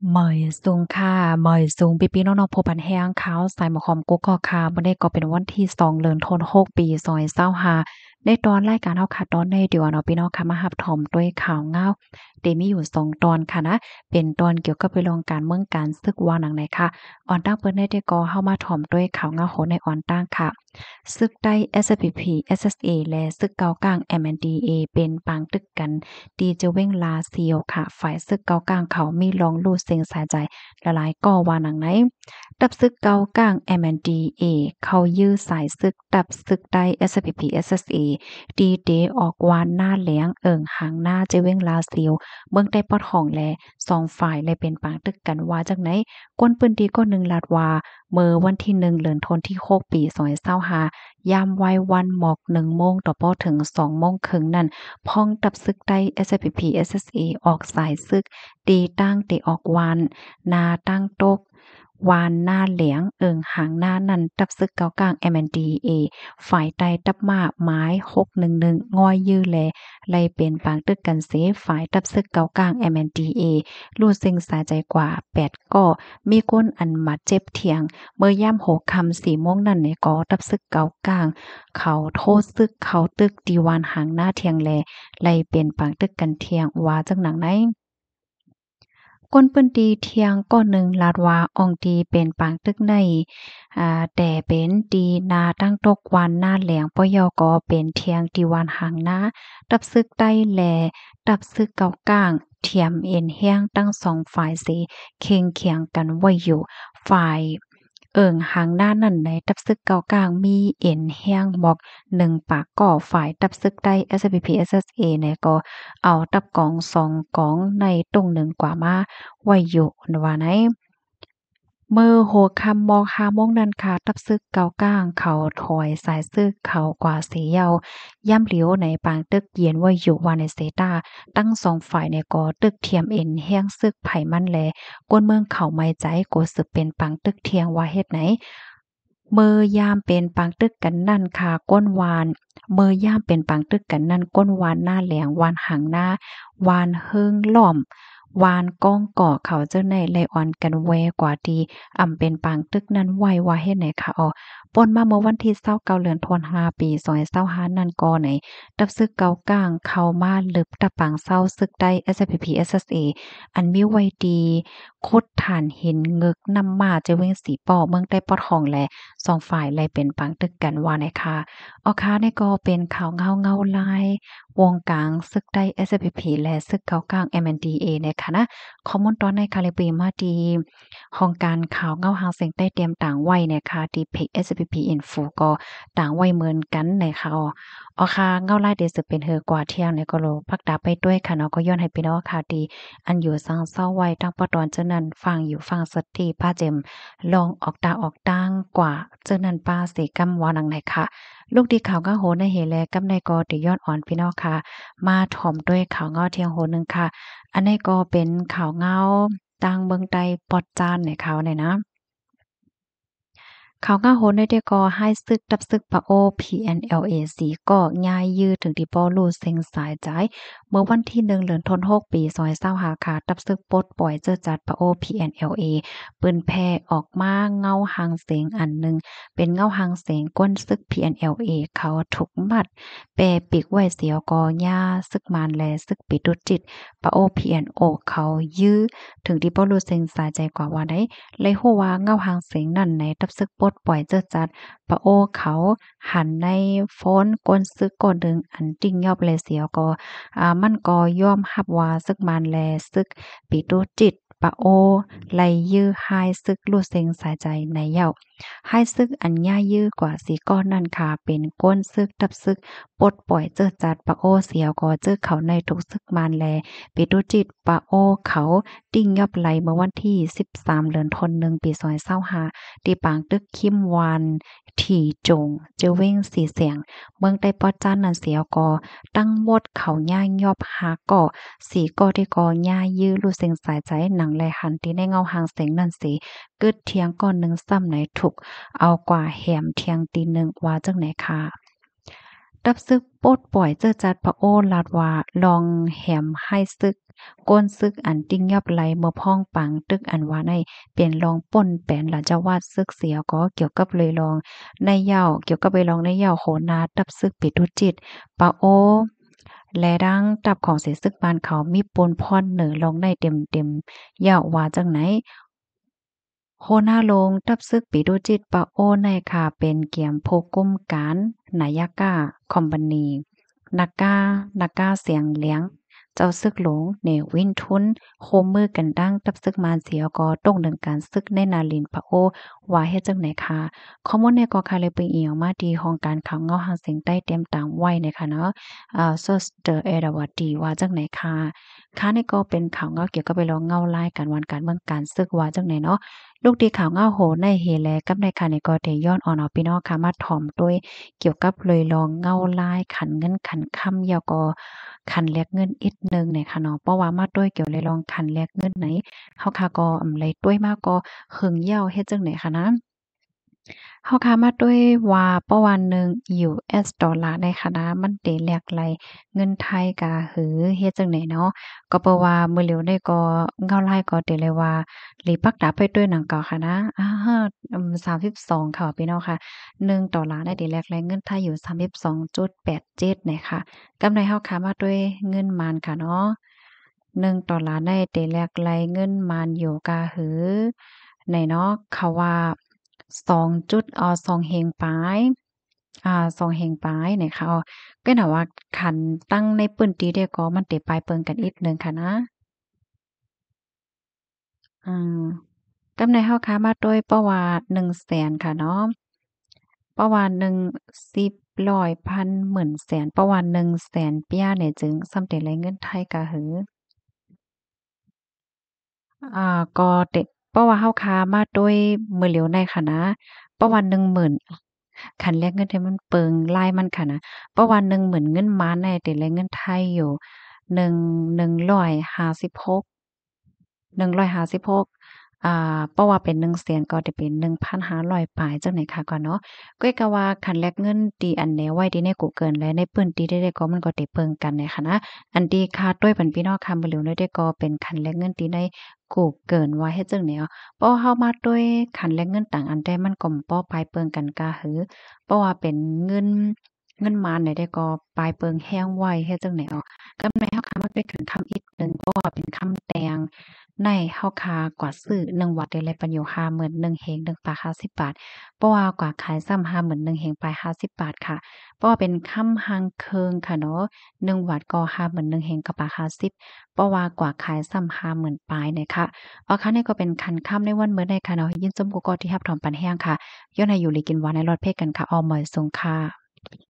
ເໝີຍສູງຄ່ະ ເໝີຍສູງພີ່ໆນ້ອງໆ ຜູ້ພັນແຮງຂ່າວສາຍໝາກຫອມກຸກກອກຄ່ະ. ມື້ນີ້ກໍເປັນວັນທີສອງ ເດືອນທັນວາ ປີສອງພັນຊາວຫ້າ. ໃນຕອນລາຍການເຮົາຄ່ະ ຕອນນີ້ດີກວ່າເນາະ ພີ່ນ້ອງຄ່ະ ມາຮັບຊົມດ້ວຍຂ່າວງາວ ທີ່ມີຢູ່ສອງຕອນຄ່ະນະ ເປັນຕອນກ່ຽວກັບເລື່ອງການເມືອງການເມືອງການສຶກວ່າໜັງໃດຄ່ະ. ອອນຕັ້ງເປີດແນວໃດກໍເຮົາມາຊົມດ້ວຍຂ່າວງາວໂຫນໃນອອນຕັ້ງຄ່ະ. ຊຶກໃຕ້ ເອສເອສພີພີ ເອສເອສເອ ແລະ ຊຶກເກົ້າກ້າງ ເອັມເອັນດີເອ ເປັນປາງຕຶກກັນ ທີ່ຈະເວັງລາຊິວຄ່ະ. ຝ່າຍຊຶກເກົ້າກ້າງເຂົາມີລອງລູ້ເຊັງສາຍໃຈຫຼາຍໆກໍວ່າໜັງໃດ. ຕັບຊຶກເກົ້າກ້າງ ເອັມເອັນດີເອ ເຂົາຢື້ສາຍຊຶກ ຕັບຊຶກໃຕ້ ເອສເອສພີພີ ເອສເອສເອ ທີ່ເຕະອອກວານນາແຫຼງ ເອີ່ງຫາງນາ ຈະເວັງລາຊິວ ເມືອງໃຕ້ປອດຫ້ອງ ແລະ ສອງຝ່າຍໄດ້ເປັນປາງຕຶກກັນວ່າຈັ່ງໃດ. ຄົນພື້ນທີ່ຄົນໜຶ່ງລາດວ່າ ເມື່ອວັນທີໜຶ່ງ ເດືອນທັນວາ ປີສອງພັນຊາວຫ້າ ຍາມໄວວານໝອກໜຶ່ງໂມງຕໍ່ພໍເຖິງສອງໂມງເຄິ່ງນັ້ນ ພ້ອງຕັບຊຶກໃຕ້ ເອສເອສພີພີ ເອສເອສເອ ອອກສາຍຊຶກ ຕີຕັ້ງເຕະອອກວານນາຕັ້ງຕົກ ວານນາແຫຼງ ເອີ່ງຫາງນານັ້ນ ຕັບຊຶກເກົ້າກ້າງ ເອັມເອັນດີເອ ຝ່າຍໃຕ້ຕັບມ້າໝາຍຫົກໜຶ່ງໜຶ່ງ ງ່ອຍຢື້ແລ ໄລ່ເປັນປາງຕຶກກັນເສ ຝ່າຍຕັບຊຶກເກົ້າກ້າງ ເອັມເອັນດີເອ ລູ້ເຊັງສາຍໃຈກວ່າແປດກໍ ມີຄົນອັນບາດເຈັບທ່ຽງ. ເມື່ອຍາມຫົວຄ່ຳສີ່ໂມງນັ້ນແລ ກໍຕັບຊຶກເກົ້າກ້າງ ເຂົາໂທຊຶກເຂົ້າຕຶກທີ່ວານຫາງນາທ່ຽງແລ ໄລ່ເປັນປາງຕຶກກັນທ່ຽງ ວ່າຈັ່ງໜັງໃດ. ຄົນພື້ນທີ່ທ່ຽງກໍໜຶ່ງລາດວ່າ ອ່ອງທີ່ເປັນປາງຕຶກໃນ ອາ ແຕ່ເປັນທີ່ນາຕັ້ງຕົກວານນາແຫຼງ ປະເຍົາກໍເປັນທ່ຽງທີ່ວານຫາງນາ ຕັບຊຶກໃຕ້ ແລະ ຕັບຊຶກເກົ້າກ້າງ ທຽມເອັນແຮງທັງສອງຝ່າຍເສ ເຄັ່ງຄຽງກັນໄວ້ຢູ່. ຝ່າຍເອີ່ງຫາງນານັ້ນໃນ ຕັບຊຶກເກົ້າກ້າງມີເອັນແຮງໝອກໜຶ່ງປາກກໍ ຝ່າຍຕັບຊຶກໃຕ້ ເອສເອສພີພີ ເອສເອສເອ ໃນກໍເອົາຕັບກອງສອງກອງໃນຕຸງໜຶ່ງກວ່າມາໄວ້ຢູ່ ວ່າໃນ. ເມື່ອຫົວຄ່ຳໝອກຫ້າໂມງນັ້ນຄ່ະ ຕັບຊຶກເກົ້າກ້າງເຂົາຖອຍສາຍຊຶກເຂົາກວ່າເສຍເຍົາ ຍາມຫຼຽວໃນປາງຕຶກເຢັນໄວ້ຢູ່ ວ່າໃນເສຕາ ທັງສອງຝ່າຍໃນກໍຕຶກທຽມເອັນແຮງຊຶກໃຜມັນແລ ຄົນເມືອງເຂົາໄໝ້ໃຈ ກໍສືບເປັນປາງຕຶກທ່ຽງວ່າເຮັດໃນ. ເມື່ອຍາມເປັນປາງຕຶກກັນນັ້ນຄ່ະ ຄົນວານ ເມື່ອຍາມເປັນປາງຕຶກກັນນັ້ນ ຄົນວານນາແຫຼງ ວານຫາງນາ ວານເຮີງລ້ອມ ວານກອງກໍເຂົາເຈົ້າໃນໄລ່ອ່ອນກັນແວ່ກວ່າທີ່ອຳເປັນປາງຕຶກນັ້ນໄວ້ວ່າເຮັດໃນຄ່ະ. ອອກ ປົນມາເມື່ອວັນທີຊາວເກົ້າ ເດືອນທັນວາ ປີສອງພັນຊາວຫ້ານັ້ນກໍໃນ ຕັບຊຶກເກົ້າກ້າງເຂົ້າມາລຶບຕັບປາງເຊົາຊຶກໃຕ້ ເອສເອສພີພີ ເອສເອສເອ ອັນມີໄວ້ທີ່ຂຸດຖ່ານຫີນເງິກນ້ຳມ້າ ຈະເວັງສີປໍ້ ເມືອງໃຕ້ປອດຫ້ອງ ແລະ ສອງຝ່າຍໄລ່ເປັນປາງຕຶກກັນວ່າໃນຄ່ະ. ອອກຄ່ະ ນີ້ກໍເປັນຂ່າວເງົາເງົາລາຍ ວົງກາງຊຶກໃຕ້ ເອສເອສພີພີ ແລະ ຊຶກເກົ້າກ້າງ ເອັມເອັນດີເອ ໃນຂະນະ. ຂໍ້ມູນຕອນໃນຄ່ະ ເລຍປີມາທີ່ຫ້ອງການຂ່າວເງົາຫາງສຽງໃຕ້ຕຽມຕາງໄວ້ໃນຄ່ະ ທີ່ເພຈ ເອສເອສພີພີ ອິນໂຟ ກໍຕາງໄວ້ເໝືອນກັນໃນຄ່ະ. ອອກຄ່ະ ເງົາລາຍທີ່ສືບເປັນເຮືອກວ່າທ່ຽງໃນກໍໂລພັກຕາໄປດ້ວຍຄ່ະເນາະ. ກໍຍ້ອນໃຫ້ພີ່ນ້ອງຄ່ະ ທີ່ອັນຢູ່ສັງເຊົາໄວ້ ຕັ້ງປະຕອນເຈົ້ານັ້ນ ຟັງຢູ່ຟັງສະຕິປາເຈັມ ລອງອອກຕາອອກຕາງກວ່າ ເຈົ້ານັ້ນປາເສກຳວ່າໜັງໃດຄ່ະ. ລູກດີຂ່າວເງົາໂຫນໃນເຮແລ ກຳໃນກໍຕິຍ້ອນອອນພີ່ນ້ອງຄ່ະ ມາຖົມດ້ວຍຂ່າວເງົາທ່ຽງໂຫນໜຶ່ງຄ່ະ. ອັນນີ້ກໍເປັນຂ່າວເງົາທາງເມືອງໃຕ້ປອດຈານໃນຂ່າວນີ້ນະ. ຂ່າວເງົາໂຫນໃນເດກໍ ຮ້າຍຊຶກ ຕັບຊຶກປະໂອ ພີເອັນແອລເອ ສີ່ກໍຍ້າຍຢື້ ເຖິງທີ່ບໍ່ຮູ້ເສັງສາຍໃຈ ເມື່ອວັນທີໜຶ່ງ ເດືອນທັນວາ ປີສອງພັນຊາວຫ້າຄ່ະ ຕັບຊຶກປົດປ່ອຍເຈີຈັດປະໂອ ພີເອັນແອລເອ ເຜີຍແຜ່ອອກມາເງົາຫາງເສງອັນໜຶ່ງ ເປັນເງົາຫາງເສງກ້ນຊຶກ ພີເອັນແອລເອ ເຂົາຖືກມັດແປປີກໄວ້ ສຽວກໍຍ່າຊຶກມານ ແລະ ຊຶກປີໂຕຈິດ ປະໂອ ພີເອັນໂອ ເຂົາຢື້ ເຖິງທີ່ບໍ່ຮູ້ເສັງສາຍໃຈກວ່າວ່າໃດ. ໄດ້ຮູ້ວ່າເງົາຫາງເສງນັ້ນໃນ ຕັບຊຶກປົດປ່ອຍເຈີຈັດ ປະໂອ ເຂົາ ຫັນໃນໂຟນກົ້ນຊຶກກ້ອນໜຶ່ງອັນຕິ້ງຍອບແລະສຽວກໍ ອາ ມັນກໍຍອມຮັບວ່າຊຶກມານແລະຊຶກປີໂຕຈິດ ປະໂອ ໄລ່ຢື້ຮ້າຍຊຶກຮູ້ເສັງສາຍໃຈໃນເຍົາ. ຮ້າຍຊຶກອັນຍ້າຍຢື້ກວ່າສີ່ກ້ອນນັ້ນຄະ ເປັນກົ້ນຊຶກ ຕັບຊຶກປົດປ່ອຍເຈີຈັດ ປະໂອ ສຽວກໍເຈີເຂົ້າໃນທຸກຊຶກມານແລະປີໂຕຈິດ ປະໂອ ເຂົາຕິ້ງຍອບໄລ່ເມື່ອວັນທີສິບສາມ ເດືອນທັນວາ ປີສອງພັນຊາວຫ້າ ທີ່ປາງຕຶກຄິມວານ ຖີຈົງ ເຈີເວັງສີແສງ ເມືອງໃຕ້ປອດຈານນັ້ນສຽວກໍ ທັງໝົດເຂົາຍ້າຍຍອບຫ້າກໍ ສີ່ກໍທີ່ກໍຍ້າຍຢື້ຮູ້ເສັງສາຍໃຈ ໜັງແລຫັນທີ່ໃນເງົາຫາງເສງນັ້ນເສ ກຶດທ່ຽງກ້ອນໜຶ່ງຊ້ຳໃນ ຖືກເອົາກວ່າແຮມທ່ຽງຕີໜຶ່ງ ວ່າຈັ່ງໃດຄ່ະ. ດັບຊຶກປົດປ່ອຍເຈີຈັດປະໂອ ລາດວ່າລອງແຫມໃຫ້ຊຶກ ໂກນຊຶກອັນຕິງຍັບໄຫຼເມືອພອງປັງຕຶກອັນວ່າໃນ ເປັນລອງປົນແປນລາຊະວັດຊຶກເສຍກໍ ກ່ຽວກັບເລີຍລອງໃນເຍົາ ກ່ຽວກັບເລີຍລອງໃນເຍົາ ໂຫນາດັບຊຶກປີຕຸຈິດປະໂອ ແລະ ດັ່ງດັບຂອງເສນຊຶກບ້ານເຂົາມີປຸນພອນເໜີລອງໃນເຕັມໆ ເຍົາວ່າຈັ່ງໃນ. ຫົວໜ້າໂລງທັບຊຶກປີໂຕຈິດປະໂອໃນຄາເປັນກຽມຜູ້ກຸມການນາຍະກາຄອມພານີ ນາກາ ນາກາສຽງຫຼຽງ ເຈົ້າຊຶກຫຼວງເນວິນທຸນ ໂຮມມືກັນດັ່ງທັບຊຶກມານເສຍກໍຕົກໜຶ່ງການຊຶກໃນນາລິນປະໂອ ວ່າເຮັດຈັ່ງໃດຄະ? ຂໍ້ມູນນີ້ກໍຄະເລີຍເປັນອີ່ຫຍັງມາທີ່ຫ້ອງການຂ່າວເງົາຫາງສຽງໃຕ້ຕຽມຕາມໄວ້ນະຄະເນາະ ອາ Source The Irrawaddy ວ່າຈັ່ງໃດຄະ? ຄະ ນີ້ກໍເປັນຂ່າວເງົາກ່ຽວກັບເລື່ອງເງົາລາຍການບ້ານການເມືອງການຊຶກວ່າຈັ່ງໃດເນາະ. ລູກທີ່ຂ່າວເງົາໂຫໃນເຮແລກັບໃນຄະນີ້ກໍໄດ້ຍ້ອນອອນເອົາພີ່ນ້ອງຄະມາຖ່ອມດ້ວຍກ່ຽວກັບເລື່ອງເງົາລາຍຂັນເງິນຂັນຄຳ ແລ້ວກໍຂັນແລກເງິນອີກໜຶ່ງນະຄະເນາະ. ເພາະວ່າມາດ້ວຍກ່ຽວເລື່ອງຂັນແລກເງິນໃນ ເຮົາຄະກໍອຳໄລດ້ວຍມາກໍເຄິ່ງຍາວເຮັດຈັ່ງໃດຄະນະ? ເຮົາຄະມາດ້ວຍວ່າ ເພາະວ່າໜຶ່ງ ຢູເອສ ໂດລາໃນຄະນະ ມັນເຕແລກໄລເງິນໄທກະຫື ເຮັດຈັ່ງໃດເນາະ? ກໍເພາະວ່າມື້ຫຼຽວນີ້ກໍເງົາລາຍກໍເຕເລີຍວ່າ ເລີຍປັກຕາໄປດ້ວຍໜັງເກົ່າຄະນະ ອາ ອາ ສາມສິບສອງຄະພີ່ນ້ອງຄະ ໜຶ່ງໂດລາໃນເຕແລກໄລເງິນໄທຢູ່ສາມສິບສອງຈຸດແປດເຈັດນະຄະ. ກັບໃນເຮົາຄະມາດ້ວຍເງິນມານຄະເນາະ ໜຶ່ງໂດລາໃນເຕແລກໄລເງິນມານຢູ່ກະຫື ໃນເນາະ ເຂົາວ່າ ສອງຈຸດ ເອີ ສອງເຮງປາຍ ອາ ສອງເຮງປາຍນະຄະ. ກໍນະວ່າຄັນຕັ້ງໃນພື້ນທີ່ເດກໍມັນເຕປາຍເປິງກັນອີກໜຶ່ງຄະນະ. ອາ ກຳໃນເຮົາຄະມາໂດຍ ເພາະວ່າໜຶ່ງແສນຄະເນາະ ເພາະວ່າໜຶ່ງ ສິບ ຮ້ອຍ ພັນ ໝື່ນ ແສນ ເພາະວ່າໜຶ່ງແສນປຽນີ້ຈຶ່ງສ່ຳເຕໄລເງິນໄທກະຫື ອາ ກໍເຕ ເພາະວ່າເຮົາຄາມາໂດຍມື້ຫຼຽວໃນຄະນະ ເພາະວ່າໜຶ່ງໝື່ນ ຄັນແລກເງິນທີ່ມັນເປິງລາຍມັນຄະນະ ເພາະວ່າໜຶ່ງໝື່ນເງິນມານໃນເຕແລກເງິນໄທຢູ່ ໜຶ່ງ ໜຶ່ງຮ້ອຍຫ້າສິບຫົກ ໜຶ່ງຮ້ອຍຫ້າສິບຫົກ ອາ ເພາະວ່າເປັນໜຶ່ງແສນກໍຈະເປັນໜຶ່ງພັນຫ້າຮ້ອຍປາຍຈັ່ງໃດຄະກ່ອນເນາະ. ກໍກະວ່າຄັນແລກເງິນທີ່ອັນແນໄວ້ທີ່ໃນກູເກີນ ແລະ ໃນພື້ນທີ່ເດກໍມັນກໍເຕເປິງກັນໃນຄະນະ ອັນທີ່ຄາໂດຍບັນພີ່ນ້ອງຄະມື້ຫຼຽວໃນເດກໍເປັນຄັນແລກເງິນທີ່ໃນ Google ວ່າເຮັດຈັ່ງໃດເນາະ. ເພາະເຮົາມາໂດຍຄັນແລກເງິນຕ່າງອັນແຕ່ມັນກໍບໍ່ປາຍເປິງກັນກະຫື ເພາະວ່າເປັນເງິນ ເງິນມານໃດໆກໍປາຍເປິງແຮງໄວເຮັດຈັ່ງໃດເນາະ. ກຳໃນເຮົາຄະມາໂດຍຄັນຄຳອີກໜຶ່ງ ເພາະວ່າເປັນຄຳແຕ່ງໃນ ເຮົາຄາກວ່າຊື້ໜຶ່ງວັດເດແລະປັນຢູ່ຫ້າໝື່ນໜຶ່ງເຮງໜຶ່ງປາຍຫ້າສິບບາດ ເພາະວ່າກວ່າຂາຍຊ້ຳຫ້າໝື່ນໜຶ່ງເຮງປາຍຫ້າສິບບາດຄະ. ເພາະວ່າເປັນຄຳຫ້າງເຄິ່ງຄະເນາະ ໜຶ່ງວັດກໍຫ້າໝື່ນໜຶ່ງເຮງເກົ້າປາຍຫ້າສິບ ເພາະວ່າກວ່າຂາຍຊ້ຳຫ້າໝື່ນປາຍນະຄະ. ເອົາຄະ ນີ້ກໍເປັນຄັນຄຳໃນວັນມື້ໃດຄະເນາະ. ຍິນຊົມກູກໍທີ່ຮັບຖອມປັນແຮງຄະ ຍ້ອນໃຫ້ຢູ່ດີກິນຫວານໃຫ້ລອດເພກັນຄະ. ເອົາ ໝາຍສົງຄະ.